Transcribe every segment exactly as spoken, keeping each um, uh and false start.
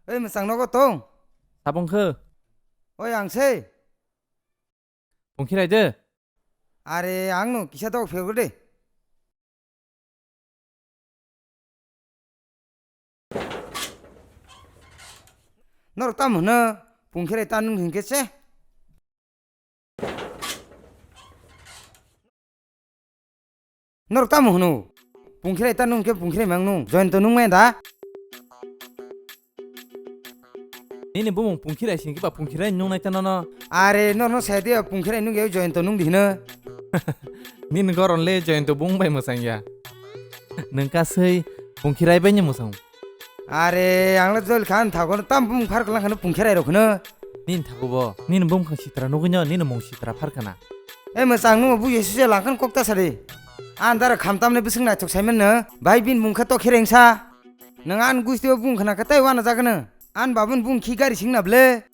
Oi, mwchang nogo tong? Sabong khe? Oi, ang se. Pungkhirai de. Are, ang no kisa dok phego de. Norok tamo hwno, pungkhirai ta nung hinkhe se? Norok tamo hwno? Pungkhirai ta nung khe pungkhirai mang nung. Joyonto nung maya da? Nini bumung pungkhirai singkhe ba pungkhirai nung nai ta nono. Are norno saya dia pungkhirai nung ya Joyonto nung di hwno. Nini goron le Joyonto bung bai mwchang ya. Nwng kasui pungkhirai bai ni mwchang. Are, ang le jol khan thago tam bumung phar klang khano pungkhirai rok hwno. Nini thago bo, nini bumung khang sitra nugui no, nini mung sitra phar khana. E mwchang nung bu Yesu se langkhan kok ta sari. An dara kham tam ne bising naithok saiman no. Bai bin mung khe to khireng sa. Nwng an gusti o bung khana khe tai wana jagano. An babun bung khi gari sing na ble.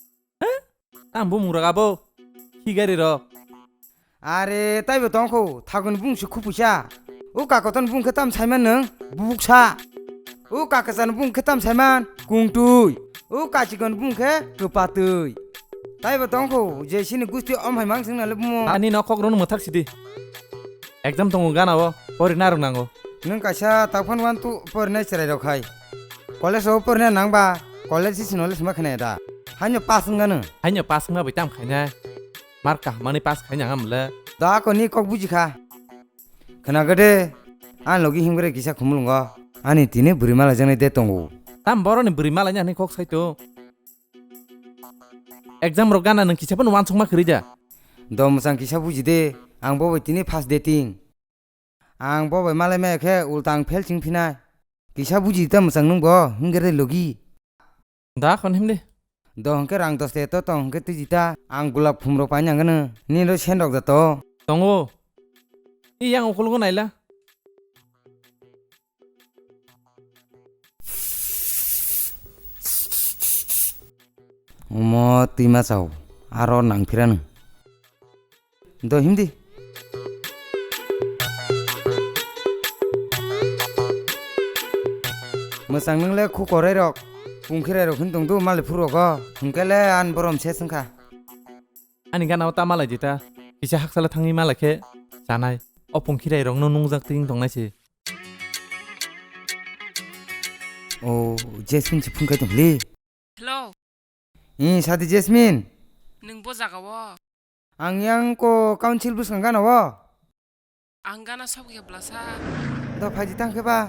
Tam bumung rok abo. Khi gari rok. Are, taibo tongkho, thagon bung se khupuisa. O kakoton bung khe tam saiman nwng? Bubuksa. O kakachan bung khe tam saiman? Kungtwi. O kachigon bung khe kwpatwi. Taibo tongkho, je sini gusti om hai mang sing nale bumo. Ani nok kok rwno mwthak sidi. Exam tongo gana o, pori narwk nango. Nwng kaisa taphon one two porinai chwrai rok hai. College o porinai nang ba, college sisi knowledge ma khnai da. Haino pass wngano. Haino pass wngma bai tam khainai. Mark kaham manwi pass khainai ang le. Da ko ni kok buji kha. Khna gede. An logi himgre kisa khumulungo. Ani tini bwrwi malai jaknai de tongo. Tam boroni bwrwi malai ni ani kok saito. Exam rok gana nwng kisa phano wansukma kwrwi da. Do mwchang kisa buji de. Ang bo bai tini first dating. Ang bo bai malai maya khe ulta ang fail ching phinai. Kisa buji ta mwchang nwng bo, hingke de logi. Da khon himdi. Do hingke rang dos te to tong hingke tiji ta. Ang gulab khum rok paina ngano. Nini ro sen rok da to. Tongo. I yang ukulgo naila. Omo twi ma chao. Aro nang phirano. Do himdi. Mwchang nwngle khu korai rok, pungkhirai rok hin tongdu mali phuru rogo. Hwnkele an borom se swngkha. Ani gana o ta malai di ta. Kisa haksala thangwi malai khe chanai. O pungkhirai rokno nungjak twi wng tongnai se. O Jasmine se phone khai tongli. Hello. Ih, sadi Jasmine. Nwng bo jaga o? Ang yang ko council bwskang gana o. Ang gana sok ya blasa. Do phaidi tang khe ba?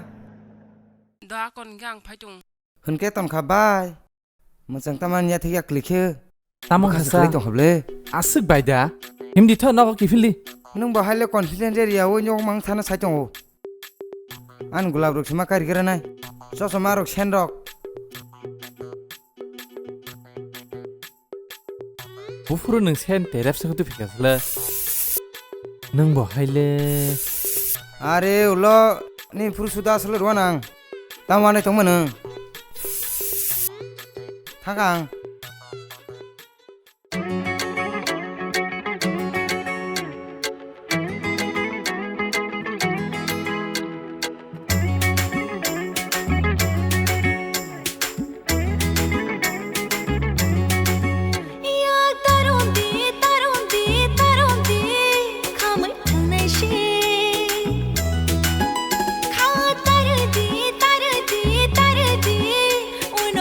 Do akon hwnkhe ang phai tong. Hwnkhe ton kha bai. Mwchang tama nya thik ya klikhe. Tamo kha sa. Klik tong kha ble. Aswk bai da. Himdi tho nogo kiphildi. Nwng bo haile confident area o nyok mang thana sai tongo. An gulab rok sima kari gira nai. Chosma rok sen rok. Buphuru nwng sen terep se kutu phikasle. Nwng bo haile. Are ulo ni phuru suda asle rwanang. Tamo anai tongma nwng. Thakang.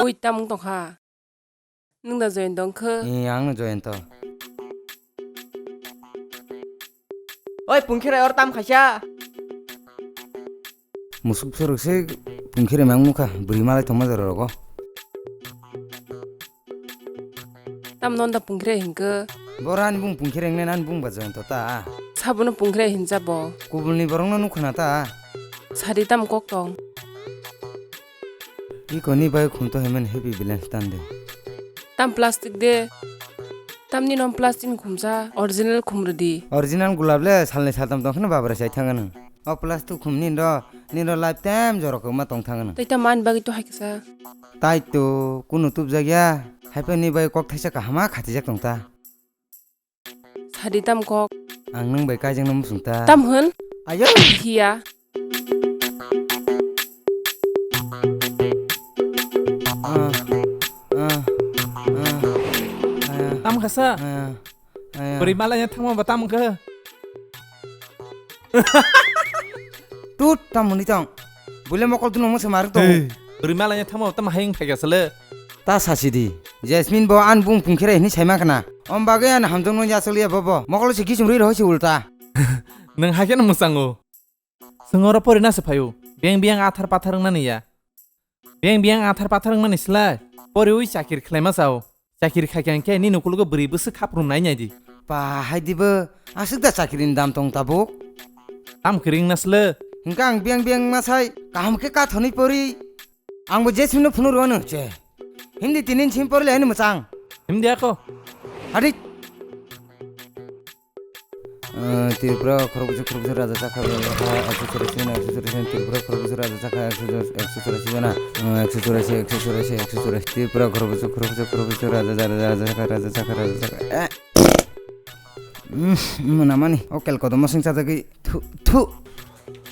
Ui, tamung tongkha. Nwng da Joyonto wngkhe? Ee, ang no Joyonto. Oi, pungkhirai or tam khaisa. Musuk sorok se pungkhirai mang nukha, bwrwi malai tongma jora rogo. Tam non da pungkhirai hinkhe? Boro ani bung pungkhirai wngnai, ani bung ba Joyonto ta. Sabono pungkhirai hinjabo. Kubulni borokno nukha na ta. Sadi tam kok tong. Iko ni bai khum to hemen heavy balance tan de. Tam plastic de. Tam ni nom plastic ni khumsa, original khum rwdi. Original gulab le salni saltam tong kheno babra sai thangano. O plastic khum ni ro, ni ro lifetime jora kwma tong thangano. Tai tam man bagwi to hai kisa. Tai to kunu tup jak ya. Hai phe ni bai kok thaisa kahama khatijak tong ta. Sadi tam kok. Ang nwng bai kaijakno muchung ta. Tam hwn? Ayo. Hiya. Ah. Kasa. Aya, aya. Bwrwi malaina thangma ba tamo khe? Tut, tamo ni tong. Bule mokol duno mo se marwk tongo. Hey, bwrwi malaina thangma ba tamo hayung phaikha sele. Ta sasi di. Jasmine bo an bung pungkhe rai hwnwi saima khna. Om bagwi an hamjakno yacholiya bobo. Mokol se kisum rwi rohoi se ulta. Nwng hai kheno mwchango. Chwng oro porina se phaio. Beng biyang athar pathar wngnani ya. Beng biyang athar pathar wngmani slai poriwi chakiri khlaima chao. Chakiri khaikha hwnkhe nini ukologo bwrwi bwswk khaprum nai nai di. Pa hai dibo, aswk da chakirini dam tong tabuk? Tam kwrwi wngna sle. Hwnkhe ang biyang biyang wngma sai, kaham khe kathonwi pori. Angbo Jasmine no phunuk rwno che. Himdi tinin sim porle hini mwchang. Himdi ako. Adi. Ah, Tripura khorokbwswk khorokbwswk raja chakha, ekso churashi jona, ekso churashi jona, Tripura khorokbwswk raja chakha, ekso churashi jona, ah, ekso churashi, ekso churashi, ekso churashi, Tripura khorokbwswk khorokbwswk khorokbwswk raja, raja, raja chakha, raja chakha, raja chakha. Eh. Mm, mwnamani, o kel kodomo sing chajagwi, thu, thu.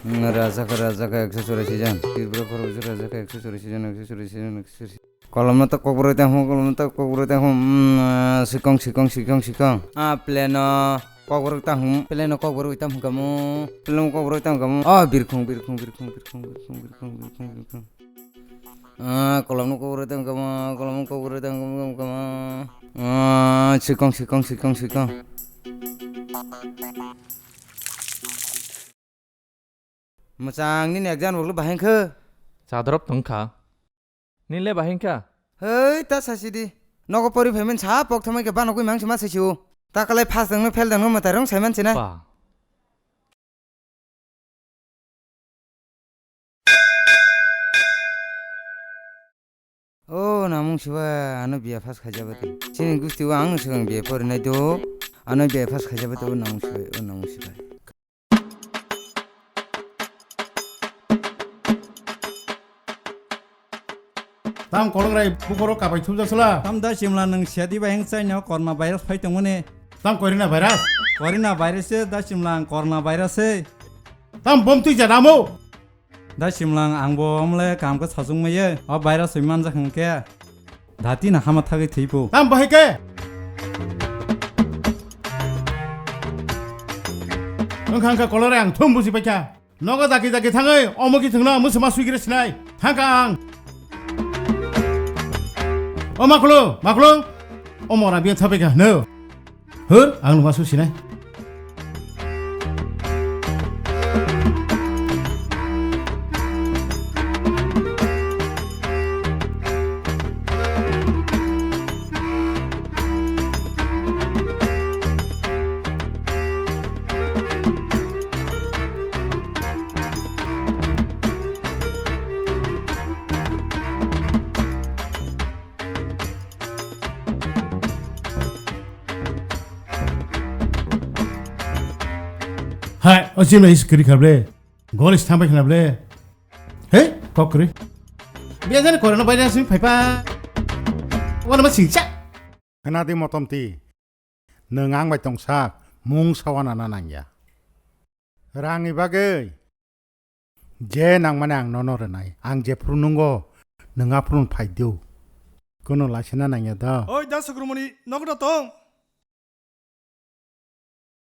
Mm, raja chakha, raja chakha, ekso churashi jon, Tripura khorokbwswk raja chakha, ekso churashi jon, ekso churashi jon, ekso churashi. Kolomno ta kokborok tang hwn, kolomno ta kokborok tang hwn, mm, sikong, sikong, sikong, sikong. Ah, pleno kokborok tang hwn, pleno kokborok tang hwn kamo. Pleno kokborok tang hwn kamo. Oh, birkhung, birkhung, birkhung. Ah, kolomno kokborok tang hwn kamo, kolomno kokborok tang hwn kamo, kamo. Ah, sikong, sikong, sikong, sikong. Mwchang nini exam rok bahai khe? Chadrop tong kha. Nile bahai kha? Hei, ta sasi di. Nogo pori phaimani sa pok thamai khe bano kwi mangsi ma sasi o. Ta kalai pass dangno fail dangno mwtai rong saiman sinai. Pa. O namung sibai ano biya pass khaijaba tong. Chini gusti o ang swkang biya porinai do. Ano biya pass khaijaba tong o namung sibai, o namung sibai. Tam kolongrai bukhoro kabai thumjak sala. Tam da simla nwng siyadi bai heng chaino corona virus phai tongmani. Tam corona virus? Corona virus se da simla ang corona virus se. Tam bom twi janamo. Da simlang angbo omle kam khe sajwk maiye, o virus wi manjak hwnkhe dati na hama thagwi thwipo. Tam bahai khe? Wngkha wngkha kolore ang thum buji paikha. Nogo daki daki thangwi omo ki thwngno musu ma swigre sinai. Thangkha ang. O makhlo, makhlo. O mora biya thapaikha hwno. Hur, ang numa su sinai. Hai, o chimla is kwrwi kha ble. Gol is thang bai khna ble. Hei, kok kwrwi. Bia jani corona virus ni phaipa. Wana ma singcha. Khna di motom ti. Nwng ang bai tongsak, mung sawana na nangya. Rangni bagwi. Je nangmani ang nono rwnai, ang jephru nungo, nwng aphuru phai di. Kuno laisina nangya da. Oi, da Sukrumoni, nokno tong.